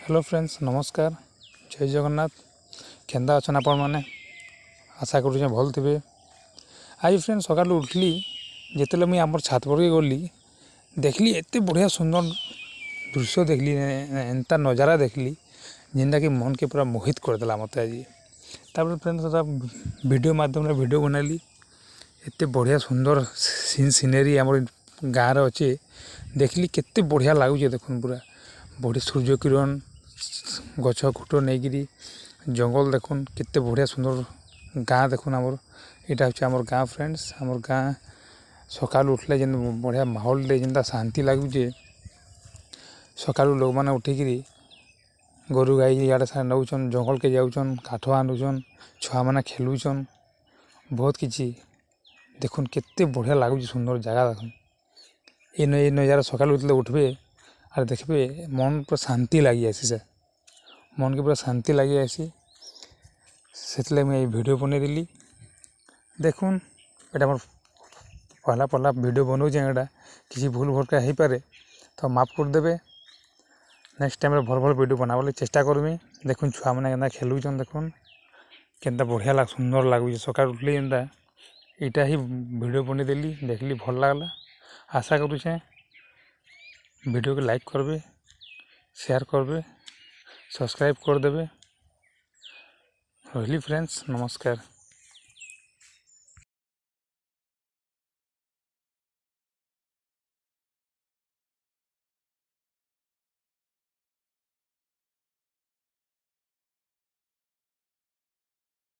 Hello friends, ନମସ୍କାର, ଜୟ ଜଗନ୍ନାଥ। କେନ୍ତା ଅଛନ୍ ଆପଣମାନେ? ଆଶା କରୁଛେଁ ଭଲ୍ ଥିବେ। ଆଜି ଫ୍ରେଣ୍ଡ ସକାଳୁ ଉଠଲି ଯେତେବେଳେ, ମୁଇଁ ଆମର୍ ଛାତ ଉପରକେ ଗଲି, ଦେଖିଲି ଏତେ ବଢ଼ିଆ ସୁନ୍ଦର ଦୃଶ୍ୟ ଦେଖିଲି, ଏନ୍ତା ନଜାରା ଦେଖିଲି ଯେନ୍ଟାକି ମନ୍କେ ପୁରା ମୋହିତ କରିଦେଲା ମତେ ଆଜି। ତାପରେ ଫ୍ରେଣ୍ଡ, ସେଟା ଭିଡ଼ିଓ ମାଧ୍ୟମରେ ଭିଡ଼ିଓ ବନେଇଲି। ଏତେ ବଢ଼ିଆ ସୁନ୍ଦର ସିନ୍ ସିନେରୀ ଆମର ଗାଁରେ ଅଛେ, ଦେଖିଲି କେତେ ବଢ଼ିଆ ଲାଗୁଛେ। ଦେଖୁନ୍, ପୁରା ବଢ଼ିଆ ସୂର୍ଯ୍ୟ କିରଣ ଗଛ ଖୁଟ ନେଇକିରି ଜଙ୍ଗଲ। ଦେଖୁନ୍, କେତେ ବଢ଼ିଆ ସୁନ୍ଦର ଗାଁ। ଦେଖୁନ୍, ଆମର ଏଇଟା ହଉଛି ଆମର ଗାଁ ଫ୍ରେଣ୍ଡସ୍। ଆମର ଗାଁ ସକାଳୁ ଉଠିଲେ ଯେନ୍ ବଢ଼ିଆ ମାହୋଲରେ ଯେନ୍ତା ଶାନ୍ତି ଲାଗୁଛେ। ସକାଳୁ ଲୋକମାନେ ଉଠିକିରି ଗୋରୁ ଗାଈ ଇଆଡ଼େ ସିଆଡ଼େ ନଉଛନ୍, ଜଙ୍ଗଲକେ ଯାଉଛନ୍, କାଠ ଆଣୁଛନ୍, ଛୁଆମାନେ ଖେଲୁଛନ୍, ବହୁତ କିଛି। ଦେଖୁନ୍, କେତେ ବଢ଼ିଆ ଲାଗୁଛେ ସୁନ୍ଦର ଜାଗା। ଦେଖୁନ୍, ଏଇ ନଜାରା ସକାଳୁ ଯେତେବେଳେ ଉଠବେ ଆର୍ ଦେଖିବେ, ମନ ପୁରା ଶାନ୍ତି ଲାଗିଯାଏସି ସାର୍, ମନ୍କେ ପୁରା ଶାନ୍ତି ଲାଗିଯାଏସି। ସେଥିଲାଗି ମୁଇଁ ଏଇ ଭିଡ଼ିଓ ବନେଇଦେଲି। ଦେଖୁନ୍, ଏଇଟା ମୋର୍ ପହଲା ପହଲା ଭିଡ଼ିଓ ବନଉଛେଁ। ଏଇଟା କିଛି ଭୁଲ ଭଟକା ହେଇପାରେ ତ ମାଫ କରିଦେବେ। ନେକ୍ସଟ ଟାଇମ୍ରେ ଭଲ୍ ଭଲ୍ ଭିଡ଼ିଓ ବନାବାର୍ ଲାଗି ଚେଷ୍ଟା କରମି। ଦେଖୁନ୍, ଛୁଆମାନେ କେନ୍ତା ଖେଲୁଛନ୍। ଦେଖୁନ୍, କେନ୍ତା ବଢ଼ିଆ ସୁନ୍ଦର ଲାଗୁଛେ। ସକାଳୁ ଉଠଲି ଯେନ୍ତା ଏଇଟା ହିଁ ଭିଡ଼ିଓ ବନେଇଦେଲି, ଦେଖିଲି ଭଲ୍ ଲାଗ୍ଲା। ଆଶା କରୁଛେଁ ଭିଡ଼ିଓକେ ଲାଇକ୍ କରିବେ, ସେୟାର କରିବେ, ସବସ୍କ୍ରାଇବ୍ କରିଦେବେ। ରହିଲି ଫ୍ରେଣ୍ଡସ୍, ନମସ୍କାର।